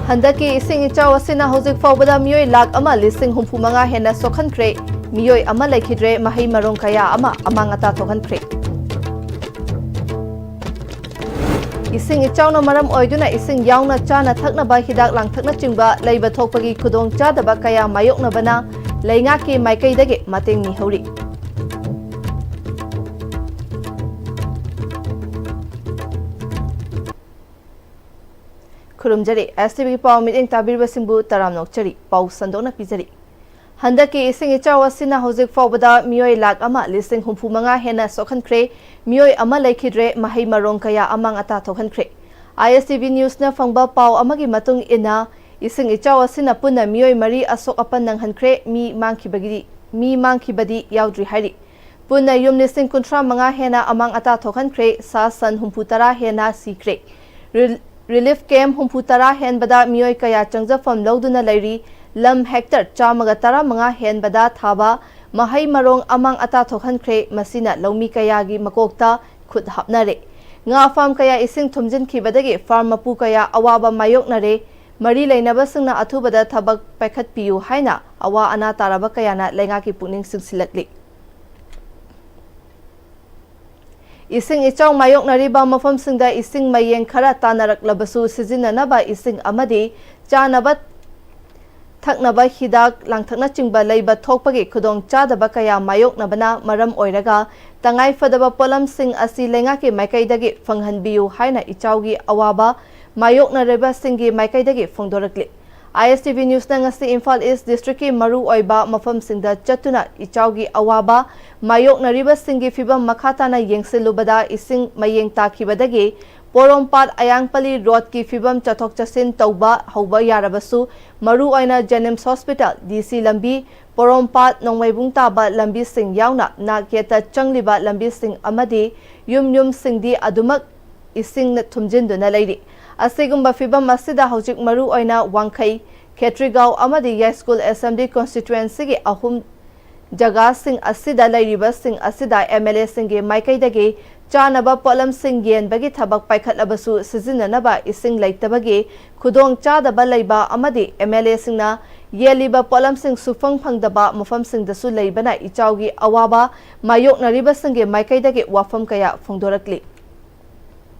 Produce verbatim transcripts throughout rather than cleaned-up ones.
ꯍꯟꯗꯛꯀꯤ ꯏꯁꯤꯡ ꯏꯆꯥꯎ ꯑꯁꯤꯅ ꯍꯧꯖꯤꯛ ꯐꯥꯎꯕꯗ ꯃꯤꯑꯣꯏ ꯂꯥꯈ ꯑꯃ ꯂꯤꯁꯤꯡ ꯍꯨꯝꯐꯨ ꯃꯉꯥ ꯍꯦꯟꯅ ꯁꯣꯛꯍꯟꯈ꯭ꯔꯦ, ꯃꯤꯑꯣꯏ ꯑꯃ ꯂꯩꯈꯤꯗ꯭ꯔꯦ, ꯃꯍꯩ ꯃꯔꯣꯡ ꯀꯌꯥ ꯑꯃ ꯑꯃꯥꯡ ꯑꯇꯥ ꯊꯣꯛꯍꯟꯈ꯭ꯔꯦ꯫ ꯏꯁꯤꯡ ꯏꯆꯥꯎꯅ ꯃꯔꯝ ꯑꯣꯏꯗꯨꯅ ꯏꯁꯤꯡ ꯌꯥꯎꯅ ꯆꯥꯅ ꯊꯛꯅꯕ ꯍꯤꯗꯥꯛ ꯂꯥꯡꯊꯛꯅꯆꯤꯡꯕ ꯂꯩꯕ ꯊꯣꯛꯄꯒꯤ ꯈꯨꯗꯣꯡꯆꯥꯗꯕ ꯀꯌꯥ ꯃꯥꯌꯣꯛꯅꯕꯅ ꯂꯩꯉꯥꯛꯀꯤ ꯃꯥꯏꯀꯩꯗꯒꯤ ꯃꯇꯦꯡ ꯅꯤꯍꯧꯔꯤ꯫ ꯈꯨꯔꯨꯝꯖꯔꯤ꯫ ꯑꯦꯁ ꯇꯤ ꯚꯤ ꯄꯥꯎ ꯃꯤꯠꯌꯦꯡ ꯇꯥꯕꯤꯔꯤꯕꯁꯤꯡꯕꯨ ꯇꯔꯥꯝꯅ ꯑꯣꯛꯆꯔꯤ꯫ ꯄꯥꯎ ꯁꯟꯗꯣꯛꯅ ꯄꯤꯖꯔꯤ꯫ ꯍꯟꯗꯛꯀꯤ ꯏꯁꯤꯡ ꯏꯆꯥꯎ ꯑꯁꯤꯅ ꯍꯧꯖꯤꯛ ꯐꯥꯎꯕꯗ ꯃꯤꯑꯣꯏ ꯂꯥꯈ ꯑꯃ ꯂꯤꯁꯤꯡ ꯍꯨꯝꯐꯨ ꯃꯉꯥ ꯍꯦꯟꯅ ꯁꯣꯛꯍꯟꯈ꯭ꯔꯦ, ꯃꯤꯑꯣꯏ ꯑꯃ ꯂꯩꯈꯤꯗ꯭ꯔꯦ, ꯃꯍꯩ ꯃꯔꯣꯡ ꯀꯌꯥ ꯑꯃꯥꯡ ꯑꯇꯥ ꯊꯣꯛꯍꯟꯈ꯭ꯔꯦ꯫ ꯑꯥꯏ ꯑꯦꯁ ꯇꯤ ꯚꯤ ꯅ꯭ꯌꯨꯁꯅ ꯐꯪꯕ ꯄꯥꯎ ꯑꯃꯒꯤ ꯃꯇꯨꯡ ꯏꯟꯅ, ꯏꯁꯤꯡ ꯏꯆꯥꯎ ꯑꯁꯤꯅ ꯄꯨꯟꯅ ꯃꯤꯑꯣꯏ ꯃꯔꯤ ꯑꯁꯣꯛ ꯑꯄꯟ ꯅꯪꯍꯟꯈ꯭ꯔꯦ, ꯃꯤ ꯃꯥꯡꯈꯤꯕꯒꯤꯗꯤ, ꯃꯤ ꯃꯥꯡꯈꯤꯕꯗꯤ ꯌꯥꯎꯗ꯭ꯔꯤ ꯍꯥꯏꯔꯤ꯫ ꯄꯨꯟꯅ ꯌꯨꯝ ꯂꯤꯁꯤꯡ ꯀꯨꯟꯊ꯭ꯔꯥ ꯃꯉꯥ ꯍꯦꯟꯅ ꯑꯃꯥꯡ ꯑꯇꯥ ꯊꯣꯛꯍꯟꯈ꯭ꯔꯦ, ꯁꯥ ꯁꯟ ꯍꯨꯝꯐꯨ ꯇꯔꯥ ꯍꯦꯟꯅ ꯁꯤꯈ꯭ꯔꯦ꯫ ꯔꯤꯜ-, ꯔꯤꯂꯤꯐ ꯀꯦꯝꯞ ꯍꯨꯝꯐꯨ ꯇꯔꯥ ꯍꯦꯟꯕꯗ ꯃꯤꯑꯣꯏ ꯀꯌꯥ ꯆꯪꯖꯐꯝ ꯂꯧꯗꯨꯅ ꯂꯩꯔꯤ꯫ ꯂꯝ ꯍꯦꯛꯇꯔ ꯆꯥꯝꯃꯒ ꯇꯔꯥꯃꯉꯥ ꯍꯦꯟꯕꯗ ꯊꯥꯕ ꯃꯍꯩ ꯃꯔꯣꯡ ꯑꯃꯥꯡ ꯑꯇꯥ ꯊꯣꯛꯍꯟꯈ꯭ꯔꯦ꯫ ꯃꯁꯤꯅ ꯂꯧꯃꯤ ꯀꯌꯥꯒꯤ ꯃꯀꯣꯛꯇ ꯈꯨꯠ ꯍꯥꯞꯅꯔꯦ꯫ ꯉꯥ ꯐꯥꯔꯝ ꯀꯌꯥ ꯏꯁꯤꯡ ꯊꯨꯝꯖꯤꯟꯈꯤꯕꯗꯒꯤ ꯐꯥꯔꯝ ꯃꯄꯨ ꯀꯌꯥ ꯑꯋꯥꯕ ꯃꯥꯌꯣꯛꯅꯔꯦ꯫ ꯃꯔꯤ ꯂꯩꯅꯕꯁꯤꯡꯅ ꯑꯊꯨꯕꯗ ꯊꯕꯛ ꯄꯥꯏꯈꯠꯄꯤꯌꯨ ꯍꯥꯏꯅ ꯑꯋꯥ ꯑꯅꯥ ꯇꯥꯔꯕ ꯀꯌꯥꯅ ꯂꯩꯉꯥꯛꯀꯤ ꯄꯨꯛꯅꯤꯡ ꯆꯤꯡꯁꯤꯜꯂꯛꯂꯤ꯫ ꯏꯁꯤꯡ ꯏꯆꯥꯎ ꯃꯥꯌꯣꯛꯅꯔꯤꯕ ꯃꯐꯝꯁꯤꯡꯗ ꯏꯁꯤꯡ ꯃꯌꯦꯡ ꯈꯔ ꯇꯥꯅꯔꯛꯂꯕꯁꯨ, ꯁꯤꯖꯤꯟꯅꯅꯕ ꯏꯁꯤꯡ ꯑꯃꯗꯤ ꯆꯥꯅꯕ ꯊꯛꯅꯕ ꯍꯤꯗꯥꯛ ꯂꯥꯡꯊꯛꯅꯆꯤꯡꯕ ꯂꯩꯕ ꯊꯣꯛꯄꯒꯤ ꯈꯨꯗꯣꯡꯆꯥꯗꯕ ꯀꯌꯥ ꯃꯥꯌꯣꯛꯅꯕꯅ ꯃꯔꯝ ꯑꯣꯏꯔꯒ, ꯇꯉꯥꯏ ꯐꯗꯕ ꯄꯣꯠꯂꯝꯁꯤꯡ ꯑꯁꯤ ꯂꯩꯉꯥꯛꯀꯤ ꯃꯥꯏꯀꯩꯗꯒꯤ ꯐꯪꯍꯟꯕꯤꯌꯨ ꯍꯥꯏꯅ ꯏꯆꯥꯎꯒꯤ ꯑꯋꯥꯕ ꯃꯥꯌꯣꯛꯅꯔꯤꯕꯁꯤꯡꯒꯤ ꯃꯥꯏꯀꯩꯗꯒꯤ ꯐꯣꯡꯗꯣꯔꯛꯂꯤ꯫ ꯑꯥꯏ ꯑꯦꯁ ꯇꯤ ꯚꯤ ꯅ꯭ꯌꯨꯁꯅ ꯉꯁꯤ ꯏꯝꯐꯥꯜ ꯏꯁ ꯗꯤꯁꯇ꯭ꯔꯤꯛꯀꯤ ꯃꯔꯨ ꯑꯣꯏꯕ ꯃꯐꯝꯁꯤꯡꯗ ꯆꯠꯇꯨꯅ ꯏꯆꯥꯎꯒꯤ ꯑꯋꯥꯕ ꯃꯥꯌꯣꯛꯅꯔꯤꯕꯁꯤꯡꯒꯤ ꯐꯤꯚꯝ ꯃꯈꯥ ꯇꯥꯅ ꯌꯦꯡꯁꯤꯜꯂꯨꯕꯗ, ꯏꯁꯤꯡ ꯃꯌꯦꯡ ꯇꯥꯈꯤꯕꯗꯒꯤ ꯄꯣꯔꯣꯝꯄꯥꯠ ꯑꯌꯥꯡꯄꯜꯂꯤ ꯔꯣꯗꯀꯤ ꯐꯤꯚꯝ ꯆꯠꯊꯣꯛ ꯆꯠꯁꯤꯟ ꯇꯧꯕ ꯍꯧꯕ ꯌꯥꯔꯕꯁꯨ, ꯃꯔꯨ ꯑꯣꯏꯅ ꯖꯦꯅꯤꯝꯁ ꯍꯣꯁꯄꯤꯇꯥꯜ, ꯗꯤ ꯁꯤ ꯂꯝꯕꯤ, ꯄꯣꯔꯣꯝꯄꯥꯠ ꯅꯣꯡꯃꯩꯕꯨꯡ ꯇꯥꯕ ꯂꯝꯕꯤꯁꯤꯡ ꯌꯥꯎꯅ ꯅꯥꯛ ꯌꯦꯠꯇ ꯆꯪꯂꯤꯕ ꯂꯝꯕꯤꯁꯤꯡ ꯑꯃꯗꯤ ꯌꯨꯝ ꯌꯨꯝꯁꯤꯡꯗꯤ ꯑꯗꯨꯃꯛ ꯏꯁꯤꯡꯅ ꯊꯨꯝꯖꯤꯟꯗꯨꯅ ꯂꯩꯔꯤ꯫ ꯑꯁꯤꯒꯨꯝꯕ ꯐꯤꯚꯝ ꯑꯁꯤꯗ ꯍꯧꯖꯤꯛ ꯃꯔꯨ ꯑꯣꯏꯅ ꯋꯥꯡꯈꯩ, ꯈꯦꯇ꯭ꯔꯤꯒꯥꯎ ꯑꯃꯗꯤ ꯌꯥꯏꯁ꯭ꯀꯨꯜ ꯑꯦꯁꯦꯝꯕ꯭ꯂꯤ ꯀꯣꯟꯁꯇꯤꯇ꯭ꯋꯦꯟꯁꯤꯒꯤ ꯑꯍꯨꯝ ꯖꯒꯥꯁꯤꯡ ꯑꯁꯤꯗ ꯂꯩꯔꯤꯕꯁꯤꯡ ꯑꯁꯤꯗ ꯑꯦꯝ ꯑꯦꯜ ꯑꯦꯁꯤꯡꯒꯤ ꯃꯥꯏꯀꯩꯗꯒꯤ ꯆꯥꯅꯕ ꯄꯣꯠꯂꯝꯁꯤꯡ ꯌꯦꯟꯕꯒꯤ ꯊꯕꯛ ꯄꯥꯏꯈꯠꯂꯕꯁꯨ ꯁꯤꯖꯤꯟꯅꯅꯕ ꯏꯁꯤꯡ ꯂꯩꯇꯕꯒꯤ ꯈꯨꯗꯣꯡ ꯆꯥꯗꯕ ꯂꯩꯕ ꯑꯃꯗꯤ ꯑꯦꯝ ꯑꯦꯜ ꯑꯦꯁꯤꯡꯅ ꯌꯦꯜꯂꯤꯕ ꯄꯣꯠꯂꯝꯁꯤꯡ ꯁꯨꯐꯪ ꯐꯪꯗꯕ ꯃꯐꯝꯁꯤꯡꯗꯁꯨ ꯂꯩꯕꯅ ꯏꯆꯥꯎꯒꯤ ꯑꯋꯥꯕ ꯃꯥꯌꯣꯛꯅꯔꯤꯕꯁꯤꯡꯒꯤ ꯃꯥꯏꯀꯩꯗꯒꯤ ꯋꯥꯐꯝ ꯀꯌꯥ ꯐꯣꯡꯗꯣꯔꯛꯂꯤ꯫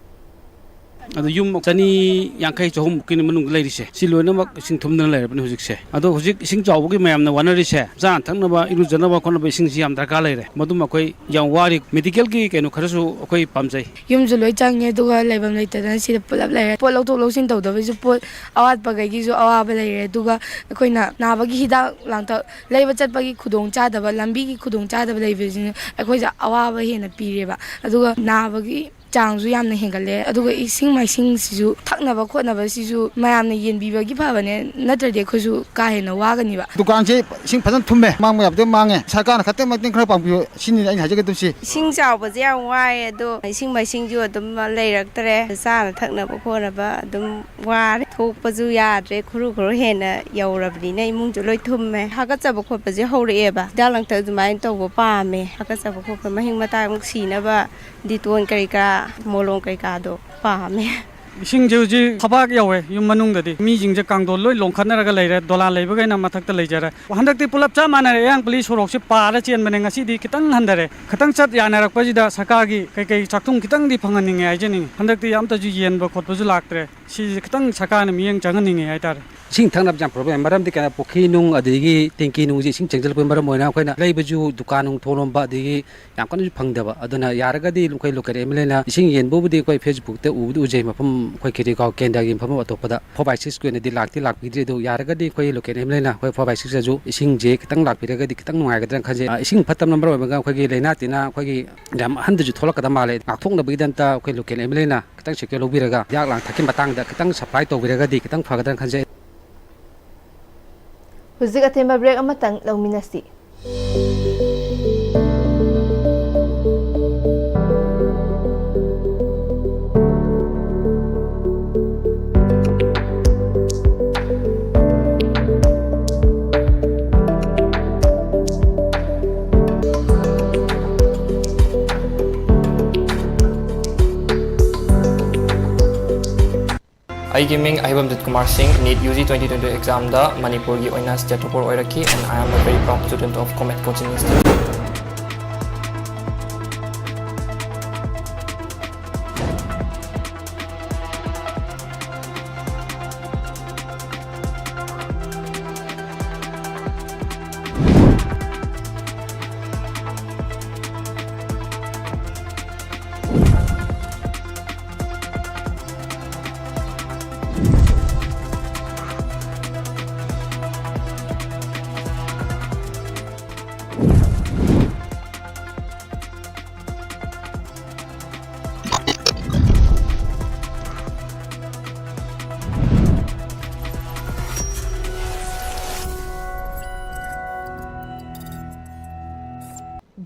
ꯑꯗꯨ ꯌꯨꯝ ꯆꯅꯤ ꯌꯥꯡꯈꯩ ꯆꯍꯨꯝꯃꯨꯛꯀꯤ ꯃꯅꯨꯡꯗ ꯂꯩꯔꯤꯁꯦ, ꯁꯤ ꯂꯣꯏꯅꯃꯛ ꯏꯁꯤꯡ ꯊꯨꯝꯗꯅ ꯂꯩꯔꯕꯅꯤ ꯍꯧꯖꯤꯛꯁꯦ꯫ ꯑꯗꯣ ꯍꯧꯖꯤꯛ ꯏꯁꯤꯡ ꯆꯥꯎꯕꯒꯤ ꯃꯌꯥꯝꯅ ꯋꯥꯅꯔꯤꯁꯦ, ꯆꯥꯅ ꯊꯛꯅꯕ, ꯏꯔꯨꯖꯅꯕ ꯈꯣꯠꯅꯕ ꯏꯁꯤꯡꯁꯤ ꯌꯥꯝ ꯗꯔꯀꯥꯔ ꯂꯩꯔꯦ꯫ ꯃꯗꯨꯃ ꯑꯩꯈꯣꯏ ꯌꯥꯝ ꯋꯥꯔꯤ꯫ ꯃꯦꯗꯤꯀꯦꯜꯒꯤ ꯀꯩꯅꯣ ꯈꯔꯁꯨ ꯑꯩꯈꯣꯏ ꯄꯥꯝꯖꯩ꯫ ꯌꯨꯝꯁꯨ ꯂꯣꯏ ꯆꯪꯉꯦ, ꯑꯗꯨꯒ ꯂꯩꯐꯝ ꯂꯩꯇꯗꯅ ꯁꯤꯗ ꯄꯨꯂꯞ ꯂꯩꯔꯦ꯫ ꯄꯣꯠ ꯂꯧꯊꯣꯛ ꯂꯧꯁꯤꯟ ꯇꯧꯗꯕꯒꯤꯁꯨ, ꯄꯣꯠ ꯑꯋꯥꯠꯄꯈꯩꯒꯤꯁꯨ ꯑꯋꯥꯕ ꯂꯩꯔꯦ꯫ ꯑꯗꯨꯒ ꯑꯩꯈꯣꯏꯅ ꯅꯥꯕꯒꯤ ꯍꯤꯗꯥꯛ ꯂꯥꯡꯊꯛ ꯂꯩꯕ ꯆꯠꯄꯒꯤ ꯈꯨꯗꯣꯡ ꯆꯥꯗꯕ, ꯂꯝꯕꯤꯒꯤ ꯈꯨꯗꯣꯡ ꯆꯥꯗꯕ ꯂꯩꯕꯁꯤꯅ ꯑꯩꯈꯣꯏꯗ ꯑꯋꯥꯕ ꯍꯦꯟꯅ ꯄꯤꯔꯦꯕ꯫ ꯑꯗꯨꯒ ꯅꯥꯕꯒꯤ ꯆꯥꯡꯁꯨ ꯌꯥꯝꯅ ꯍꯦꯟꯒꯠꯂꯦ꯫ ꯑꯗꯨꯒ ꯏꯁꯤꯡ ꯃꯥꯏꯁꯤꯡꯁꯤꯁꯨ, ꯊꯛꯅꯕ ꯈꯣꯠꯅꯕꯁꯤꯁꯨ ꯃꯌꯥꯝꯅ ꯌꯦꯟꯕꯤꯕꯒꯤ ꯐꯕꯅꯦ, ꯅꯠꯇ꯭ꯔꯗꯤ ꯑꯩꯈꯣꯏꯁꯨ ꯀꯥ ꯍꯦꯟꯅ ꯋꯥꯒꯅꯤꯕ꯫ ꯗꯨꯀꯥꯟꯁꯦ ꯏꯁꯤꯡ ꯐꯖꯅ ꯊꯨꯝꯃꯦ, ꯃꯥꯡꯕ ꯌꯥꯕꯗꯤ ꯃꯥꯡꯉꯦ꯫ ꯁꯔꯀꯥꯔꯅ ꯈꯛꯇꯪ ꯃꯇꯦꯡ ꯈꯔ ꯄꯥꯡꯕꯤꯌꯨ, ꯁꯤꯅꯤ ꯑꯩꯅ ꯍꯥꯏꯖꯒꯗꯕꯁꯤ꯫ ꯏꯁꯤꯡ ꯆꯥꯎꯕꯁꯦ ꯌꯥꯝ ꯋꯥꯏ꯫ ꯑꯗꯣ ꯏꯁꯤꯡ ꯃꯥꯏꯁꯤꯡꯁꯨ ꯑꯗꯨꯝ ꯂꯩꯔꯛꯇ꯭ꯔꯦ, ꯆꯥꯅ ꯊꯛꯅꯕ ꯈꯣꯠꯅꯕ ꯑꯗꯨꯝ ꯋꯥꯔꯦ꯫ ꯊꯣꯛꯄꯁꯨ ꯌꯥꯗ꯭ꯔꯦ, ꯈꯨꯔꯨ ꯈꯨꯔꯨ ꯍꯦꯟꯅ ꯌꯧꯔꯕꯅꯤꯅ ꯏꯃꯨꯡꯁꯨ ꯂꯣꯏ ꯊꯨꯝꯃꯦ꯫ ꯍꯥꯀꯠꯆꯕ ꯈꯣꯠꯄꯁꯦ ꯍꯧꯔꯛꯑꯦꯕ꯫ ꯍꯤꯗꯥꯛ ꯂꯥꯡꯊꯛ ꯑꯗꯨꯃꯥꯏꯅ ꯇꯧꯕ ꯄꯥꯝꯃꯦ꯫ ꯍꯥꯀꯠꯆꯕ ꯈꯣꯠꯄ, ꯃꯍꯤꯛ ꯃꯇꯥꯏ ꯑꯃꯨꯛ ꯁꯤꯅꯕ ꯗꯤꯇꯣꯟ ꯀꯔꯤ ꯀꯔꯥ, ꯃꯣꯂꯣꯝ ꯀꯔꯤ ꯀꯔꯥꯗꯣ ꯄꯥꯝꯃꯦ꯫ ꯏꯁꯤꯡꯁꯦ ꯍꯧꯖꯤꯛ ꯊꯕꯥꯛ ꯌꯧꯋꯦ ꯌꯨꯝ ꯃꯅꯨꯡꯗꯗꯤ꯫ ꯃꯤꯁꯤꯡꯁꯦ ꯀꯥꯡꯊꯣꯜ ꯂꯣꯏ ꯂꯣꯟꯈꯠꯅꯔꯒ ꯂꯩꯔꯦ, ꯗꯣꯂꯥꯟ ꯂꯩꯕꯈꯩꯅ ꯃꯊꯛꯇ ꯂꯩꯖꯔꯦ꯫ ꯍꯟꯗꯛꯇꯤ ꯄꯨꯂꯞ ꯆꯞ ꯃꯥꯟꯅꯔꯦ, ꯑꯌꯥꯡꯄꯜꯂꯤ ꯁꯣꯔꯣꯛꯁꯦ ꯄꯥꯔ ꯆꯦꯟꯕꯅꯦ, ꯉꯁꯤꯗꯤ ꯈꯤꯇꯪ ꯍꯟꯊꯔꯦ꯫ ꯈꯤꯇꯪ ꯆꯠ ꯌꯥꯅꯔꯛꯄꯁꯤꯗ ꯁꯔꯀꯥꯔꯒꯤ ꯀꯩꯀꯩ ꯆꯥꯛꯊꯨꯡ ꯈꯤꯇꯪꯗꯤ ꯐꯪꯍꯟꯅꯤꯡꯉꯦ ꯍꯥꯏꯖꯅꯤꯡꯉꯤ꯫ ꯍꯟꯗꯛꯇꯤ ꯑꯝꯇꯁꯨ ꯌꯦꯟꯕ ꯈꯣꯠꯄꯁꯨ ꯂꯥꯛꯇ꯭ꯔꯦ꯫ ꯁꯤꯁꯦ ꯈꯤꯇꯪ ꯁꯔꯀꯥꯔꯅ ꯃꯤꯠꯌꯦꯡ ꯆꯪꯍꯟꯅꯤꯡꯉꯦ ꯍꯥꯏꯇꯥꯔꯦ꯫ ꯏꯁꯤꯡ ꯊꯛꯅꯕꯁꯦ ꯌꯥꯝ ꯄ꯭ꯔꯣꯕ꯭ꯂꯦꯝ, ꯃꯔꯝꯗꯤ ꯀꯩꯅꯣ, ꯄꯨꯈ꯭ꯔꯤ ꯅꯨꯡ ꯑꯗꯒꯤ ꯇꯦꯡꯀꯤ ꯅꯨꯡꯁꯦ ꯏꯁꯤꯡ ꯆꯪꯁꯤꯜꯂꯛꯄꯒꯤ ꯃꯔꯝ ꯑꯣꯏꯅ ꯑꯩꯈꯣꯏꯅ ꯂꯩꯕꯁꯨ ꯗꯨꯀꯥꯟ ꯅꯨꯡ ꯊꯣꯡ ꯂꯣꯟꯕ, ꯑꯗꯒꯤ ꯌꯥꯝ ꯀꯟꯅꯁꯨ ꯐꯪꯗꯕ꯫ ꯑꯗꯨꯅ ꯌꯥꯔꯒꯗꯤ ꯑꯩꯈꯣꯏ ꯂꯣꯀꯦꯜ ꯑꯦꯝ ꯑꯦꯜ ꯑꯦꯅ ꯏꯁꯤꯡ ꯌꯦꯟꯕꯕꯨꯗꯤ ꯑꯩꯈꯣꯏ ꯐꯦꯁꯕꯨꯛꯇ ꯎꯕꯨꯗꯤ ꯎꯖꯩ, ꯃꯐꯝ ꯑꯩꯈꯣꯏ ꯈꯦꯇ꯭ꯔꯤꯒꯥꯎ ꯀꯦꯟꯗ꯭ꯔꯒꯤ ꯃꯐꯝ ꯑꯇꯣꯞꯄꯗ꯫ ꯐꯣꯔ ꯕꯥꯏ ꯁꯤꯛꯁꯀꯤ ꯑꯣꯏꯅꯗꯤ ꯂꯥꯛꯇꯤ ꯂꯥꯛꯄꯤꯗ꯭ꯔꯤ, ꯑꯗꯨ ꯌꯥꯔꯒꯗꯤ ꯑꯩꯈꯣꯏ ꯂꯣꯀꯦꯜ ꯑꯦꯝ ꯑꯦꯜ ꯑꯦꯅ ꯑꯩꯈꯣꯏ ꯐꯣꯔ ꯕꯥꯏ ꯁꯤꯛꯁꯇꯁꯨ ꯏꯁꯤꯡꯁꯦ ꯈꯤꯇꯪ ꯂꯥꯛꯄꯤꯔꯒꯗꯤ ꯈꯤꯇꯪ ꯅꯨꯡꯉꯥꯏꯒꯗ꯭ꯔꯥꯅ ꯈꯟꯖꯩ꯫ ꯑ, ꯏꯁꯤꯡ ꯐꯠꯇꯕꯅ ꯃꯔꯝ ꯑꯣꯏꯔꯒ ꯑꯩꯈꯣꯏꯒꯤ ꯂꯥꯏꯅꯥ ꯇꯤꯟꯅꯥ ꯑꯩꯈꯣꯏꯒꯤ ꯌꯥꯝ ꯑꯍꯟꯗꯁꯨ ꯊꯣꯛꯂꯛꯀꯗꯕ ꯃꯥꯜꯂꯦ꯫ ꯉꯥꯛꯊꯣꯛꯅꯕꯒꯤꯗꯃꯛꯇ ꯑꯩꯈꯣꯏ ꯂꯣꯀꯦꯜ ꯑꯦꯝ ꯑꯦꯜ ꯑꯦꯅ ꯈꯤꯇꯪ ꯁꯦꯀ꯭ꯌꯣꯔ ꯂꯧꯕꯤꯔꯒ ꯍꯤꯗꯥꯛ ꯂꯥꯡꯊꯛꯀꯤ ꯃꯇꯥꯡꯗ ꯈꯤꯇꯪ ꯁꯄ꯭ꯂꯥꯏ ꯇꯧꯕꯤꯔꯒꯗꯤ ꯈꯤꯇꯪ ꯐꯒꯗ꯭ꯔꯥꯅ ꯈꯟꯖꯩ꯫ ꯍꯧꯖꯤꯛ ꯑꯊꯦꯟꯕ ꯕ꯭ꯔꯦꯛ ꯑꯃꯇꯪ ꯂꯧꯃꯤꯟꯅꯁꯤ꯫ ꯑꯩꯒꯤ ꯃꯤꯡ ꯑꯍꯩꯕꯝ ꯖꯤꯠ ꯀꯨꯃꯥꯔ ꯁꯤꯡ꯫ NEET UG twenty twenty examꯗ ꯃꯅꯤꯄꯨꯔꯒꯤ ꯑꯣꯏꯅ state topper ꯑꯣꯏꯔꯛꯈꯤ, and I am a very proud student of Comet Coaching Institute.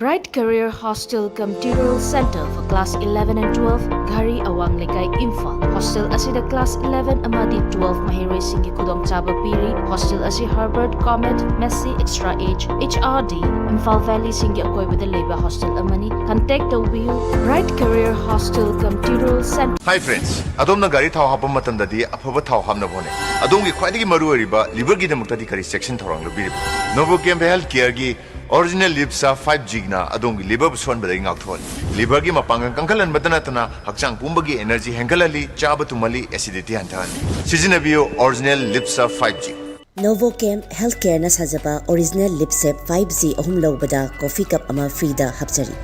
Bright Career Hostel cum Tutorial Center for Class eleven and twelve, Ghari, Awang Lekai, Imphal. Hostel ꯑꯁꯤꯗ class eleven ꯑꯃꯗꯤ twelve ꯃꯍꯩꯔꯣꯏꯁꯤꯡꯒꯤ ꯈꯨꯗꯣꯡꯆꯥꯕ ꯄꯤꯔꯤ꯫ Hostel ꯑꯁꯤ Harvard, Comet, Massey, Extra Age, HRD, Imphal Valley ꯁꯤꯡꯒꯤ ꯑꯀꯣꯏꯕꯗ ꯂꯩꯕ hostel ꯑꯃꯅꯤ꯫ Contact ꯇꯧꯕꯤꯌꯨ꯫ Bright Career Hostel cum Tutorial Center. Hi friends, ꯑꯗꯣꯝꯅ ꯒꯥꯔꯤ ꯊꯥꯎ ꯍꯥꯞꯄ ꯃꯇꯝꯗꯗꯤ ꯑꯐꯕ ꯊꯥꯎ ꯍꯥꯞꯅꯕ ꯍꯣꯠꯅꯩ꯫ ꯑꯗꯣꯝꯒꯤ ꯈ꯭ꯋꯥꯏꯗꯒꯤ ꯃꯔꯨꯑꯣꯏꯔꯤꯕ liverꯒꯤꯗꯃꯛꯇꯗꯤ ꯀꯔꯤ ꯆꯦꯛꯁꯤꯟ ꯊꯧꯔꯥꯡ ꯂꯧꯕꯤꯔꯤꯕ? Novochem Health Careꯒꯤ Original Lip Sap five Gꯅ ꯑꯗꯣꯝꯒꯤ liverꯕꯨ ꯁꯣꯟꯕꯗꯒꯤ ꯉꯥꯛꯊꯣꯛꯍꯜꯂꯤ꯫ Liverꯒꯤ ꯃꯄꯥꯡꯒꯜ ꯀꯟꯈꯠꯍꯟꯕꯇ ꯅꯠꯇꯅ, ꯍꯛꯆꯥꯡ ꯄꯨꯝꯕꯒꯤ energy ꯍꯦꯟꯒꯠꯍꯜꯂꯤ, ꯆꯥꯕ ꯇꯨꯝꯍꯜꯂꯤ, acidity ꯍꯟꯊꯍꯜꯂꯤ꯫ ꯁꯤꯖꯤꯟꯅꯕꯤꯌꯨ Original Lip Sap five G꯫ Novochem Health Careꯅ ꯁꯥꯖꯕ Original Lip Sap five G ꯑꯍꯨꯝ ꯂꯧꯕꯗ coffee cup ꯑꯃ freeꯗ ꯍꯥꯞꯆꯔꯤ꯫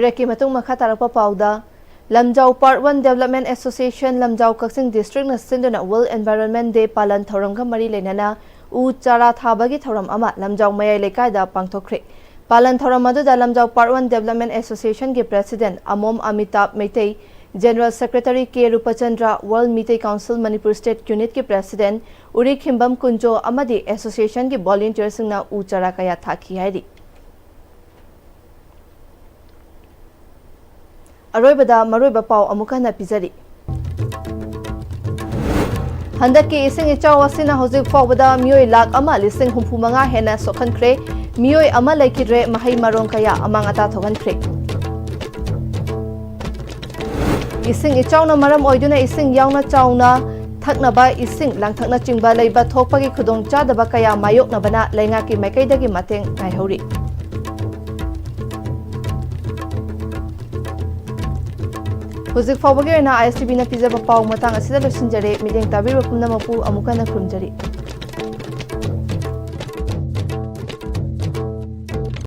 Breakꯀꯤ ꯃꯇꯨꯡ ꯃꯈꯥ ꯇꯥꯔꯛꯄ ꯄꯥꯎꯗ, ꯂꯝꯖꯥꯎ Part One Development Association, ꯂꯝꯖꯥꯎ ꯀꯛꯆꯤꯡ districtꯅ ꯁꯤꯟꯗꯨꯅ World Environment Day ꯄꯥꯂꯟ ꯊꯧꯔꯝꯒ ꯃꯔꯤ ꯂꯩꯅꯅ ꯎ ꯆꯥꯔꯥ ꯊꯥꯕꯒꯤ ꯊꯧꯔꯝ ꯑꯃ ꯂꯝꯖꯥꯎ ꯃꯌꯥꯏ ꯂꯩꯀꯥꯏꯗ ꯄꯥꯡꯊꯣꯛꯈ꯭ꯔꯦ꯫ ꯄꯥꯂꯟ ꯊꯧꯔꯝ ꯑꯗꯨꯗ ꯂꯝꯖꯥꯎ Part One Development Associationꯒꯤ President ꯑꯃꯣꯝ ꯑꯃꯤꯇꯥꯕ Meitei, General Secretary ꯀꯦ ꯔꯨꯄꯆꯟꯗ꯭ꯔ, World Meitei Council Manipur State Unit ꯀꯤ President ꯎꯔꯤꯈꯤꯝꯕꯝ ꯀꯨꯟꯖꯣ ꯑꯃꯗꯤ Association ꯒꯤ volunteer ꯁꯤꯡꯅ ꯎ ꯆꯥꯔꯥ ꯀꯌꯥ ꯊꯥꯈꯤ ꯍꯥꯏꯔꯤ꯫ ꯑꯔꯣꯏꯕꯗ ꯃꯔꯨꯑꯣꯏꯕ ꯄꯥꯎ ꯑꯃꯨꯛ ꯍꯟꯅ ꯄꯤꯖꯔꯤ꯫ ꯍꯟꯗꯛꯀꯤ ꯏꯁꯤꯡ ꯏꯆꯥꯎ ꯑꯁꯤꯅ ꯍꯧꯖꯤꯛ ꯐꯥꯎꯕꯗ ꯃꯤꯑꯣꯏ ꯂꯥꯈ ꯑꯃ ꯂꯤꯁꯤꯡ ꯍꯨꯝꯐꯨ ꯃꯉꯥ ꯍꯦꯟꯅ ꯁꯣꯛꯍꯟꯈ꯭ꯔꯦ, ꯃꯤꯑꯣꯏ ꯑꯃ ꯂꯩꯈꯤꯗ꯭ꯔꯦ, ꯃꯍꯩ ꯃꯔꯣꯡ ꯀꯌꯥ ꯑꯃꯥꯡ ꯑꯇꯥ ꯊꯣꯛꯍꯟꯈ꯭ꯔꯦ꯫ ꯏꯁꯤꯡ ꯏꯆꯥꯎꯅ ꯃꯔꯝ ꯑꯣꯏꯗꯨꯅ ꯏꯁꯤꯡ ꯌꯥꯎꯅ ꯆꯥꯎꯅ ꯊꯛꯅꯕ ꯏꯁꯤꯡ, ꯂꯥꯡꯊꯛꯅꯆꯤꯡꯕ ꯂꯩꯕ ꯊꯣꯛꯄꯒꯤ ꯈꯨꯗꯣꯡꯆꯥꯗꯕ ꯀꯌꯥ ꯃꯥꯌꯣꯛꯅꯕꯅ ꯂꯩꯉꯥꯛꯀꯤ ꯃꯥꯏꯀꯩꯗꯒꯤ ꯃꯇꯦꯡ ꯉꯥꯏꯍꯧꯔꯤ꯫ ꯍꯧꯖꯤꯛ ꯐꯥꯎꯕꯒꯤ ꯑꯣꯏꯅ ISTV ꯅ ꯄꯤꯖꯕ ꯄꯥꯎ ꯃꯇꯥꯡ ꯑꯁꯤꯗ ꯂꯣꯏꯁꯤꯟꯖꯔꯦ꯫ ꯃꯤꯠꯌꯦꯡ ꯇꯥꯕꯤꯔꯤꯕ ꯄꯨꯝꯅꯃꯛꯄꯨ ꯑꯃꯨꯛ ꯍꯟꯅ ꯈꯨꯔꯨꯝꯖꯔꯤ꯫